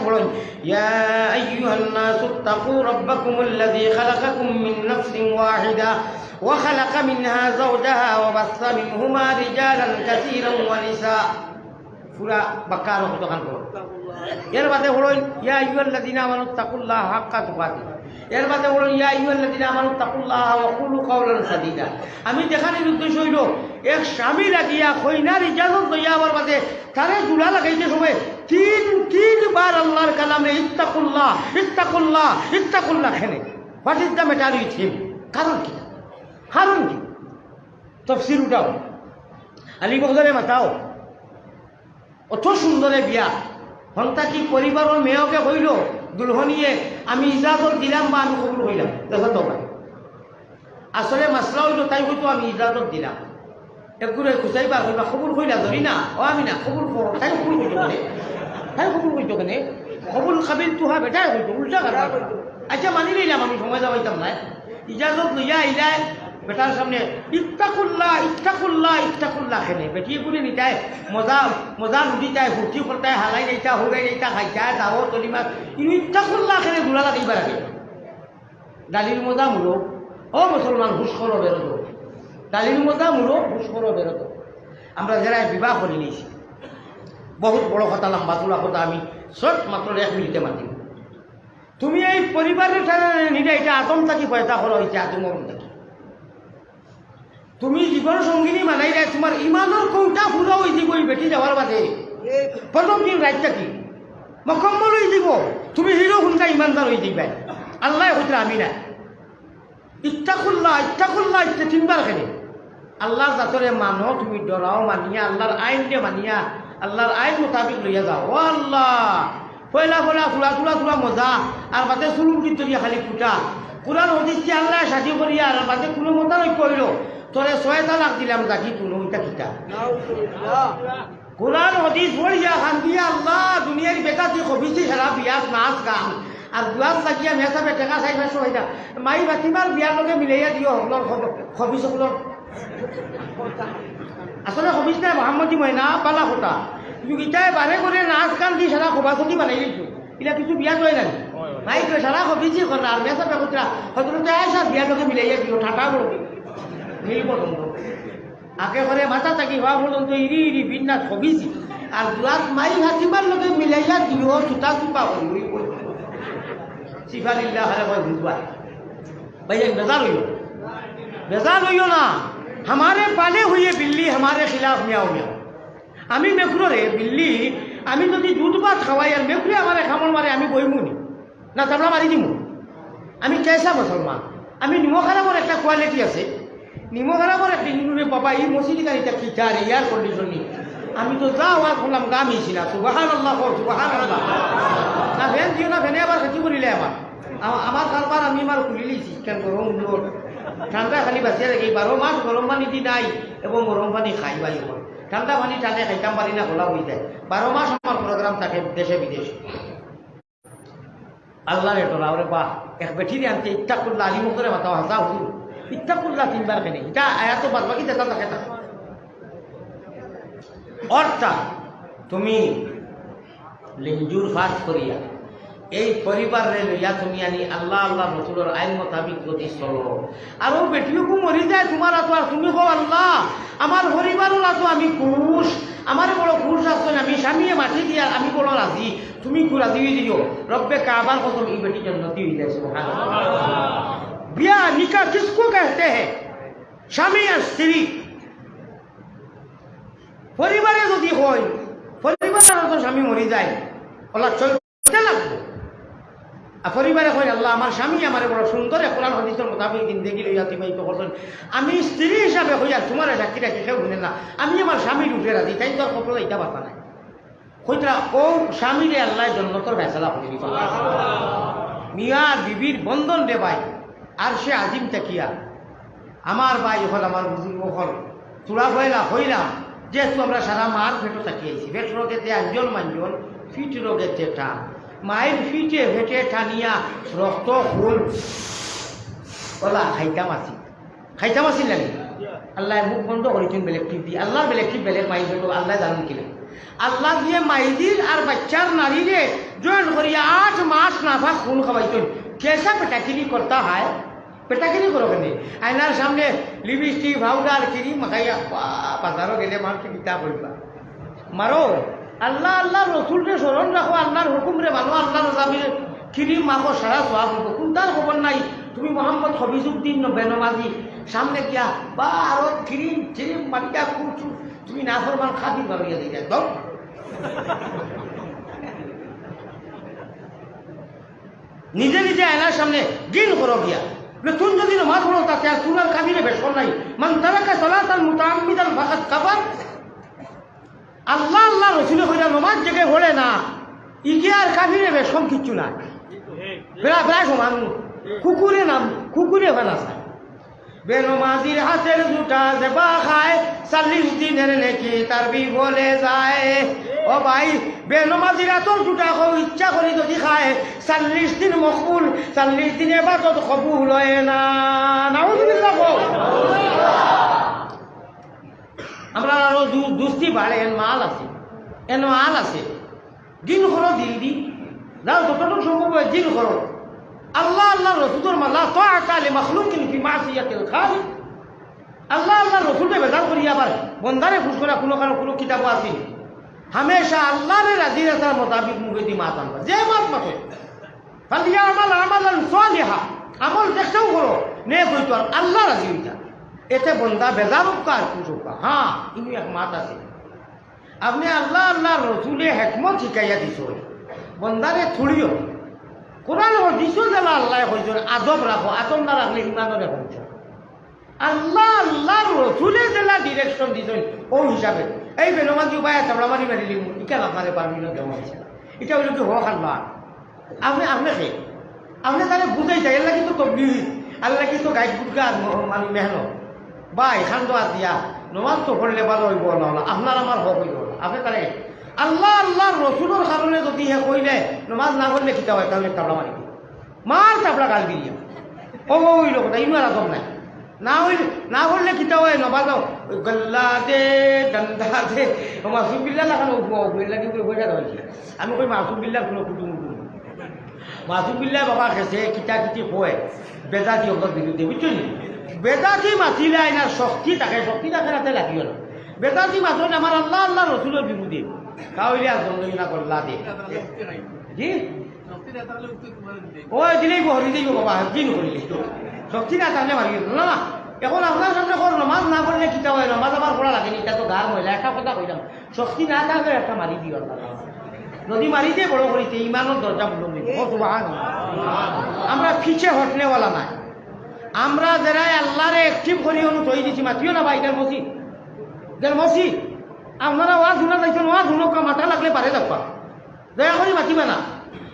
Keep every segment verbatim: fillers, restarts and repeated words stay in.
পড়ইন, يا أيها الناس اتقوا ربكم الذي خلقكم من نفس واحدة وخلق منها زوجها وبث منهما رجالا كثيرا ونساء। পুরা বাক্কা আরো কতখান পড়ো। এর বাদে পড়ইন, يا أيها الذين آمنوا اتقوا الله حق تقاته। এর বাদে পড়ইন, يا أيها الذين آمنوا اتقوا الله وقولوا قولا سديدا। আমি দেখানির উদ্দেশ্য অইলো, এক স্বামী লাগিয়া কইনার ইজাজত লইয়া আবার বাদে তারে জুড়া লাগাইতে সময় তিন, তিনবার আল্লাহর কালামে اتقوا الله, اتقوا الله, اتقوا الله কেনে? What is the matter with him? কারণ কিতা? কারণ কিতা? তফসির উঠাও, আলিম অকলরে মাতাও। অত সুন্দরে বিয়া, হন্তা কি পরিবারর মেয়কে কইলো, দুলহনিয়ে, "আমি ইজাজত দিলাম বা আমি কবুল কইলাম।" দেখো তো ভাই, আসলে মাসলা অইলো, তাই কইতো, "আমি ইজাজত দিলাম।" একগুরে খুঁজাইবা, কইবা, "কবুল কইলা ধরি না?" "ও আমি না, কবুল করো।" তাই কবুল কইতো কেনে? তাই কবুল কইতো কেনে? "কবুল কাবিল তুহা বেটায় কইতো, উল্টা কারবার।" আচ্ছা, মানি লইলাম, আমি সময় যাওয়াইতাম না। ইজাজত লইয়া আইলায় বেটার সামনে, "ইত্তাকুল্লাহ, ইত্তাকুল্লাহ, ইত্তাকুল্লাহ" কেনে? বেটি এগুলি নিতায়, মজা, মজা লুটিতায়, ফুর্তি করতায়, হালাই যাইতা, হুগাই যাইতা, খাইতায়, দাও, তলিমা, ইনু ইত্তাকুল্লাহ কেনে জুড়া লাগাইবার আগে। ডালির মজা মুরগ, ও মুসলমান, হুশ করো বেরোতো। ডালির মজা মুরগ, হুশ করো বেরোতো। আমরা যারা বিবাহ করি নিয়েছি, বহুত বড় কথা, লম্বা চূড়া কথা, আমি শর্ট মাত্র এক মিনিটে মাতিব। তুমি এই পরিবারর ঠারে নিলে, এটা আদম থাকি পয়দা করা হয়েছে, আদম অরুণ থাকি। তুমি জীবন সঙ্গিনী বানাইলে, তোমার ইমানর কৌটা পুরা হয়ে দিব এই বেটি যাওয়ার বাদে। প্রথম দিন রাইত থাকি মকম্মল হয়ে দিব, তুমি হিরো হুন্ডা ইমানদার হয়ে দিবে। আল্লাহ হইতরা আমি না। ইত্তাকুল্লাহ, ইত্তাকুল্লাহ, ইত্তে তিনবার কেনে? আল্লাহর জাতরে মানো, তুমি ডরাও মানিয়া, আল্লাহর আইনরে মানিয়া, আল্লাহর আইন মোতাবিক লইয়া যাও। ও আল্লাহ, পয়লা পয়লা ফুলা ফুলা ফুলা মজা, আর বাদে চুলুম কি তরিয়া খালি ফুটা। কোরআন হদিস কি আল্লাহ শাদি করিয়া, আর বাদে কোনো মতার ঐক্য হইল, তোরে ছয় তালাক দিলাম, জাগি কোনো ইটা কিতা? কোরআন হদিস পড়িয়া কান্দিয়া, আল্লাহ, দুনিয়ার বেটা তুই খবিছি সারা বিয়াত নাচ গান। আর দুয়াত লাগিয়া মেসাবে টেকা চাই পাঁচশো হইতা। মাই ফাতিমার বিয়ার লগে মিলাইয়া দিও হকলর খব-, খবিছ হকলর। আসলে খবিছ নাই, মোহাম্মদী ময়না, বালা কথা। কিন্তু ইটায় বারে করে নাচ গান দি সারা খবাসতি বানাই দিছো। ইলা কিছু বিয়া তো হয় না। মাই কয় সারা খবিছি কর আর মেসাবে কুতরা। হজরতে আয়েশার বিয়ার লগে মিলাইয়া দিও, ঠাটা বড়। মিলবো তোমরা। আগে করে মাথা থাকি হওয়া পর্যন্ত ইরি ইরি বিন্যাস হবিছি। আর দুয়াত মাই হাতিমার লগে মিলাইয়া দিও, জুতা চুপা হইবই। সিফালিল্লাহ হারে কয় বুঝবা। ভাইজান, বেজার হইও। বেজার হইও না। হামারে পালে হুয়ে বিল্লি, হামারে খিলাফ মিয়াও মিয়াও। আমি মেকুররে বিল্লি, আমি যদি দুধ ভাত খাওয়াই আর মেকুরে আমারে কামড় মারে, আমি বইমুনি। না, চামড়া মারি দিমু। আমি কেসা মুসলমান। আমি নিমক হারামর একটা কোয়ালিটি আছে। নিমক হারামর একটা ইনুরে বাবা, এই মসজিদ গাড়িটা কি তার এয়ার কন্ডিশন নি? আমি তো যা আওয়াজ শুনলাম, গা মিছি না। সুবহানাল্লাহ কর, সুবহানাল্লাহ। না, ফ্যান দিও না, ফ্যানে আবার ক্ষতি করিলে আমার। আমা-, আমার কারবার আমি আমার খুলি লিছি, কেন গরম উঠলো। ঠান্ডা খালি বাঁচিয়ে রাখি, বারো মাস গরম পানি দি নাই এবং গরম পানি খাই ভাই এখন। ঠান্ডা পানি টানে খাইতাম পারি না, গলা হয়ে যায়। বারো মাস আমার প্রোগ্রাম থাকে দেশে বিদেশে। আল্লাহরে ডরাও রে বা, এক বেটিরে আনতে ইত্তাকুল্লাহ, আলী মুখরে মাতাও হাসা হুজুর। ইত্তাকুল্লাহ তিনবার কেনে? ইটা আয়াত বাদ বাকি দেখা থাকে না। অর্থাৎ তুমি লিঞ্জুর ফাঁস করিয়া এই পরিবাররে লইয়া তুমি আনি আল্লাহ, আল্লাহ রসুলর আইন মোতাবিক যদি চলো, আর ও বেটিও কু মরি যায় তোমার আতো, আর তুমি কও, "আল্লাহ, আমার পরিবারর আতো আমি খুশ, আমার বড় খুশ আছেন, আমি স্বামীয়ে মাটি দিয়া আমি বড় রাজি।" তুমি কু রাজি হয়ে দিও, রব্বে কাবার কসম, এই বেটি জন্নতি হয়ে যায়। সুবহানাল্লাহ। বিয়া নিকা কিসকো কহতে হ্যায়? স্বামী আর স্ত্রী পরিবারে যদি হয়, পরিবারর তো স্বামী মরি যায়, ওলা চলতে লাগবো। আর পরিবারে হয়, "আল্লাহ, আমার স্বামী আমারে বড় সুন্দর কোরআন হাদিসর মোতাবেক জিন্দেগি লইয়া অতিবাহিত করছেন, আমি স্ত্রী হিসাবে হইয়া তোমার সাক্ষী রাখি কেউ শুনে না, আমি আমার স্বামীর উপরে রাজি, তাই তো আর কত যাইতা পারতা নাই।" কইতরা, "ও স্বামীরে আল্লাহ জন্নতর ফয়সালা করে দিবা।" মিয়া বিবির বন্ধন রে ভাই, আরশে আজিম থাকিয়া। আমার ভাই অকল, আমার বুজুর্গ অকল, তোরা পয়লা হইলাম, যেহেতু আমরা সারা মার পেটো থাকি আইছি, পেট রোগেতে আঞ্জন মাঞ্জন, ফিট রোগেতে টান। মায়ের ফিটে ফেটে টানিয়া রক্ত খুন ওলা খাইতাম আছি। খাইতাম আছিল না নি? আল্লাহ মুখ বন্ধ করিছইন বেলেগ টিপ দি। আল্লাহর বেলেগ টিপ বেলেগ মাই বেটো আল্লাহ জানেন কিনা? আল্লাহ দিয়ে মাইজির আর বাচ্চার নারীরে জয়েন করিয়া আট মাস নাফাক খুন খাওয়াইছইন। কেসা পেটাকিরি করতা হয়, পেটাকিরি করো কেনে? আয়নার সামনে লিপস্টিক, পাউডার, ক্রিম মাখাইয়া বা-, বাজারো গেলে মানুষে কিতা কইবা? মারো, আল্লাহ, আল্লাহর রসুলরে স্মরণ রাখো, আল্লাহর হুকুমরে মানো, আল্লাহর নবীর ক্রিম মাখো, সারা সওয়াব অইবো। কুনটার খবর নাই? তুমি মোহাম্মদ হফিজউদ্দিন ন-, বেনমাজি, সামনে গিয়া বা আরো ক্রিম, ক্রিম মারিয়া খুব সু-, তুমি নাফরমান কাফির বানাইয়া দিলে একদম। নিজে নিজে আয়নার সামনে ঘিন করো গিয়া। বলে, "তুই যদি নমাজ পড়ো, তাতে আর তুই আর কাফিরে বেশ কম নাই। মান তারাকা সালাতান মুতাআম্মিদান ফাকাদ কাফার।" আল্লাহ, আল্লাহ রসুলে কইরা নমাজ যেগে পড়ে না, ইগে আর কাফিরে বেশ কম কিচ্ছু নাই। প্রায়, প্রায় সমান। কুকুরে নাম, কুকুরে বানা চায়। বেনমাজির হাতের জুতা যেবা খায়, চল্লিশ দিনের নেকি তার বিফলে যায়। ও ভাই, বেনমাজির হাতর জুতা কেউ ইচ্ছা করি যদি খায়, চল্লিশ দিন মকবুল, চল্লিশ দিন এবাদত কবুল হয় না। নাউজুবিল্লাহ কও। আমরা আরো দু-, দুস্তি বাড়ে, এন মাল আছে, এন মাল আছে। দিন করো, দিন দিন। যাও, যতটুকু সম্ভব হয় দিন করো। আল্লাহ, আল্লাহ রসুলর মালা, তাআতা লি মাখলুকিন ফি মাসিয়াতিল খালিক। আল্লাহ, আল্লাহ রসুলরে বেজার করি আবার বন্দারে খুশ করা কোনো কারণ কোনো কিতাবও আছে? হামেশা আল্লাহরে রাজি রাখার মোতাবিক মুখেদি মাত আনবা। যে মাত মাতো, ফালিয়ামাল আমালান সালিহা, আমল দেখতেও করো, নেক হইতো আর আল্লাহ রাজি হইতা। এতে বন্দা বেজার হোক আর খুশ হোক। হ্যাঁ, ইনু এক মাত আছে। আপনি আল্লাহ, আল্লাহর রসুলে হেকমত শিখাইয়া দিছো, বন্দারে থুড়িও। কোরআন হাদিসও যেলা আল্লাহ কইছইন, আদব রাখো, আদব না রাখলে ইমানরে ধ্বংস। আল্লাহ, আল্লাহর রসুলে যেলা direction দিছইন, ও হিসাবে এই বেনমাজি উবায়া চাবড়া মারি মারি লিমু, ইটা আপনারে পারমিশন দেওয়া হয়েছে। এটা হইল কি হক আল্লাহ। আপনি, আপনি খে, আপনি তারে বুঝাই যায়, আল্লাহ কিন্তু তবলিগ, আল্লাহ কিন্তু গাইড গুটকা আর ম-, মানে মেহনত। ভাই, খান দোয়া দিয়া, নমাজ তো পড়লে ভালো হইব না, না, আপনার আমার হক হইব না। আপনি তারে আল্লাহ, আল্লাহর রসুলর কারণে যদি হে কইলে, নমাজ না পড়লে কিতা হয়, তাহলে চাবড়া মারি দিবে। মার চাবড়া গাল দিয়া। ও, ও, ওই লোকটা, ইনু আর আদব নাই। না হইলে, না পড়লে কিতা হয়, নমাজ ওই গল্লা দে, ডান্ডা দে, ও মাসুম বিল্লাহ লাখান ও বুয়া, ও বুয়া লাগি করে বসে রয়েছে। আমি কই মাসুম বিল্লাহ কোনো কুটুম কুটুম। মাসুম বিল্লাহ বাবা খেছে, কিতা কিতি কয়, বেদাতি ওগুলোর বিরুদ্ধে, বুঝছো নি? বেদাতি মাতিলে আইনার শক্তি থাকে, শক্তি থাকে রাতে লাগিও না। বেদাতি মাতলে আমার আল্লাহ, আল্লাহ রসুলর বিরুদ্ধে। তা হইলে আর জমজমি না গল্লা দে। জি? ও দিলেই বহরি দিই বাবা, দিন করিলে। শক্তি না থাকলে মারি গেল। না, না। এখন আপনার সামনে কর, নমাজ না পড়লে কিতা হয়? নমাজ আমার পড়া লাগেনি, এটা তো গার ময়লা, একটা কথা কইলাম। শক্তি না থাকলে একটা মারি দিও আল্লাহ। যদি মারি দিয়ে বড় করিতে ইমানর দরজা বুলন্দ হইব। ও সুবহানাল্লাহ। আমরা পিছে হটনেওয়ালা নাই। আমরা যারা আল্লাহরে active করি অনু থই দিছি, মাতিও না ভাই, এটার মসজিদ। এটার মসজিদ। আপনারা ওয়াজ শুনা যাইছেন, ওয়াজ শুনউক্কা, মাথা লাগলে পারে যাবা। দয়া করি মাতিবা না।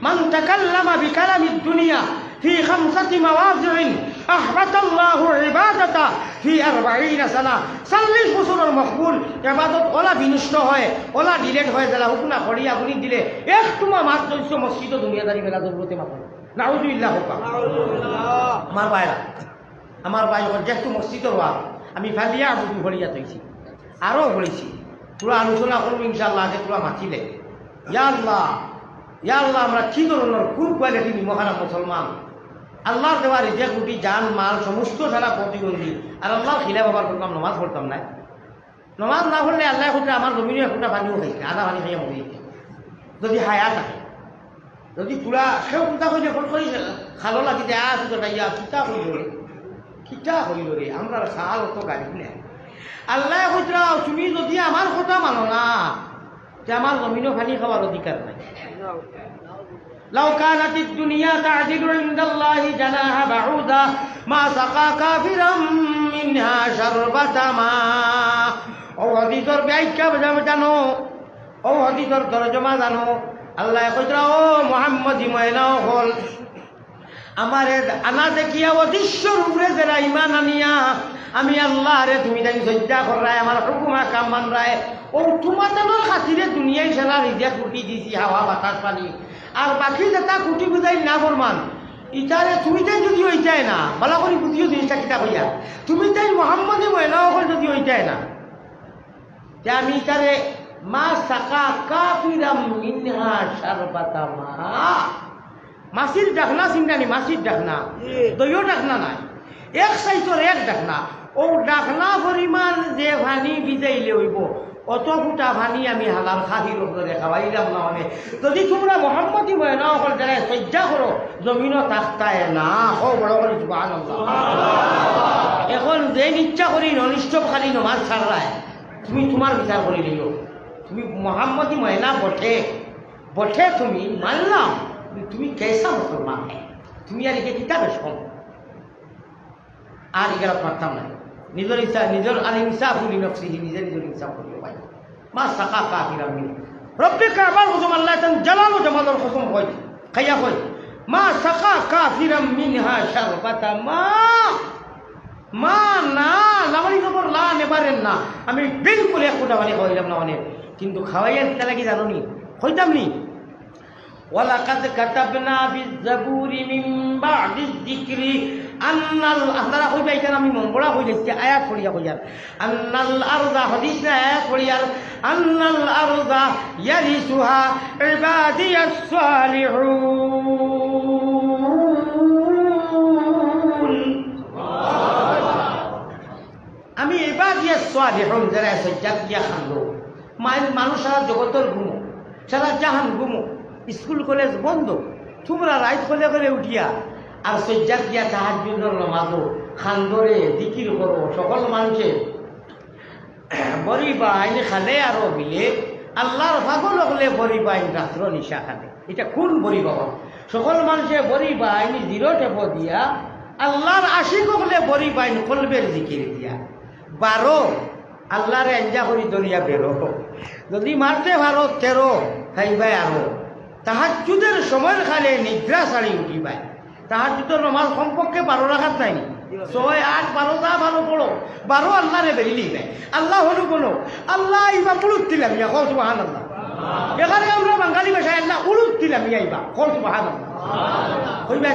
মান তাকাল্লামা বিকালামিদ দুনিয়া ফি খামসাতি মাওয়াজিইন আহবাতাল্লাহু ইবাদাতা ফি আরবাঈনা সানা। চল্লিশ বছরর মকবুল ইবাদত ওলা বিনষ্ট হয়, ওলা delete হয়, যেলা হুকুনা খড়ি আগুনি দিলে এক টুমা মাত ধরছে মসজিদও দুনিয়াদারি মেলা জরুরতে মাত। নাউজুবিল্লাহ হোক। আমার ভাইরা, আমার ভাই অকল, যেহেতু মসজিদর ওয়াজ, আমি ফালিয়া আবুদু ফড়িয়া থইছি, আরো পড়ছি, তোরা আলোচনা করবো ইনশাআল্লাহ, আগে তোরা মাতিলে। ইয়া আল্লাহ, ইয়া আল্লাহ, আমরা কি ধরনের, কোন quality নি মহারাম মুসলমান? আল্লাহর দেওয়া রিজিক রুটি, জান, মাল, সমস্ত সারা প্রতিবন্ধী, আর আল্লাহর খিলাফ আবার করতাম, নামাজ পড়তাম না। নমাজ না পড়লে আল্লাহ কইরা আমার জমিনো একটা পানিও খাইছে, আধা পানি খাইয়া মরি গেছে। যদি হায়া থাকে, যদি পুরা কেউ কুন্তা কইলে ফট করি খালো লাগি দেয়, "আ, সুতো খাইয়া, কিতা কইল রে? কিতা কইল রে? আমরার খাল অত গাড়ি না।" আল্লাহ কইরা, "তুমি যদি আমার কথা মানো না, তে আমার জমিনো পানি খাওয়ার অধিকার নাই।" লাউ কানাতিদ দুনিয়া তাদিলু ইনদাল্লাহি জানাহা বাউদা, মা সাকা কাফিরাম মিনহা শারবাতা মা। ও হাদিসর ব্যাখ্যা জানো, ও হাদিসর তরজমা জানো। আল্লাহ কইরা, "ও মুহাম্মদী ময়না অকল, আমারে আনা দেখিয়া অদৃশ্যর উপরে যেরা ঈমান আনিয়া, আমি আল্লাহরে তুমি তাইন সইজদা কররায়, আমার হুকুম আহকাম মানরায়, ও তুমাতানোর খাতিরে দুনিয়ায় সারা রিজিক রুটি দিছি, হাওয়া, বাতাস, পানি। আর বাকি যেটা কুটি বুঝাই না ফরমান, ইতারে তুমি তাইন যদি অইতায় না, ভালা করি বুঝিও জিনিসটা কিতা কইয়া, তুমি তাইন মুহাম্মদী ময়না অকল যদি অইতায় না, তে আমি ইতারে মা সাকা কাফিরাম মিনহা শারবাতা মা। মাছির ডাকনা চিনরানি, মাছির ডাকনা। জি। দইও ডাকনা নাই। এক সাইজর এক ডাকনা। অউ ডাকনা পরিমাণ যে পানি ভিজাইলে অইবো, অত ফুটা পানি আমি হালাল কাফির অকলরে খাওয়াইলাম না অনে। যদি তুমরা মোহাম্মদী ময়না অকল যারা সইজ্জা করো, জমিনো থাকতায় না। কও বড় করি সুবহানাল্লাহ। এখন যে ইচ্ছা করি ননিষ্ঠকারী নমাজ ছাড়রায়, তুমি তুমার বিচার করি লইও। তুমি মোহাম্মদী ময়না বটে, বটে তুমি মানলাম, তুমি কেসা মুসলমান হে? তুমি আর ইগে কিতা বেশকম? আর ইগারাত মারতাম না। নিজর ইনসা-, নিজর আল ইনসাফু লিনাফসিহি, নিজে নিজর ইনসাফ করিও ভাই। মা সাকা কাফিরাম মিন। রব্বে কাবার কসম, আল্লাহ তান জালাল ও জামালর কসম কই, খাইয়া কই, মা সাকা কাফিরাম মিনহা শারবাতা মা। মা না, লামারি জবর লা নেবারেন না। আমি বিলকুল এক ফুটা পানি খাওয়াইলাম না অনে। কিন্তু খাওয়াইয়ার কিতা লাগি জানো নি? কইতাম নি? ওয়ালাকাদ কাতাবনা ফিজ জাবুরি মিন বাদিজ যিকরি আন্নাল, আপনারা কইবা ইখান আমি মন গড়া কইলাইছি, আয়াত পড়িয়া কইয়ার। আন্নাল আরদা, হাদিস না, আয়াত পড়িয়ার। আন্নাল আরদা ইয়ারিসুহা ইবাদিয়াস সালিহুন। আমি ইবাদিয়াস সালিহুন, যারা সইজ্জাত গিয়া খান্দো, মাইন মানুষ সারা জগতর ঘুমো, সারা জাহান ঘুমো, স্কুল কলেজ বন্ধ, তুমরা রাইত কলে কলে উঠিয়া আর সইজ্জাত গিয়া তাহাজ্জুদর নমাজো খান্দরে, জিকির করো, সকল মানষে বড়ি বাইন খালে আরো মিলে, আল্লার পাগল অকলে বড়ি বাইন রাত্র নিশা খালে। ইটা কুন বড়ি বাবা? সকল মানষে বড়ি বাইন জিরো টেপো দিয়া, আল্লার আশিক অকলে বড়ি বাইন কলবের জিকির দিয়া। বারো, আল্লারে আঞ্জা করি ধরিয়া বেরো। যদি মারতে পারো তেরো, খাইবায় আরো। তাহাজ্জুদের সময়র খালে নিদ্রা ছাড়ি উঠিবায়। তাহাজ্জুদর নমাজ কমপক্ষে বারো রাকাত নায়নি? ছয়, আট, বারো, যা বারো পড়ো। বারো আল্লারে বেরিলিবায়। আল্লা হনু কুনু? আল্লা ইবা উড়ুত তিলামিয়া, কও সুবহানাল্লাহ। এখানে আমরা বাঙালি ভাষায় আল্লা উড়ুত তিলামিয়া ইবা, কও সুবহানাল্লাহ। কইবায়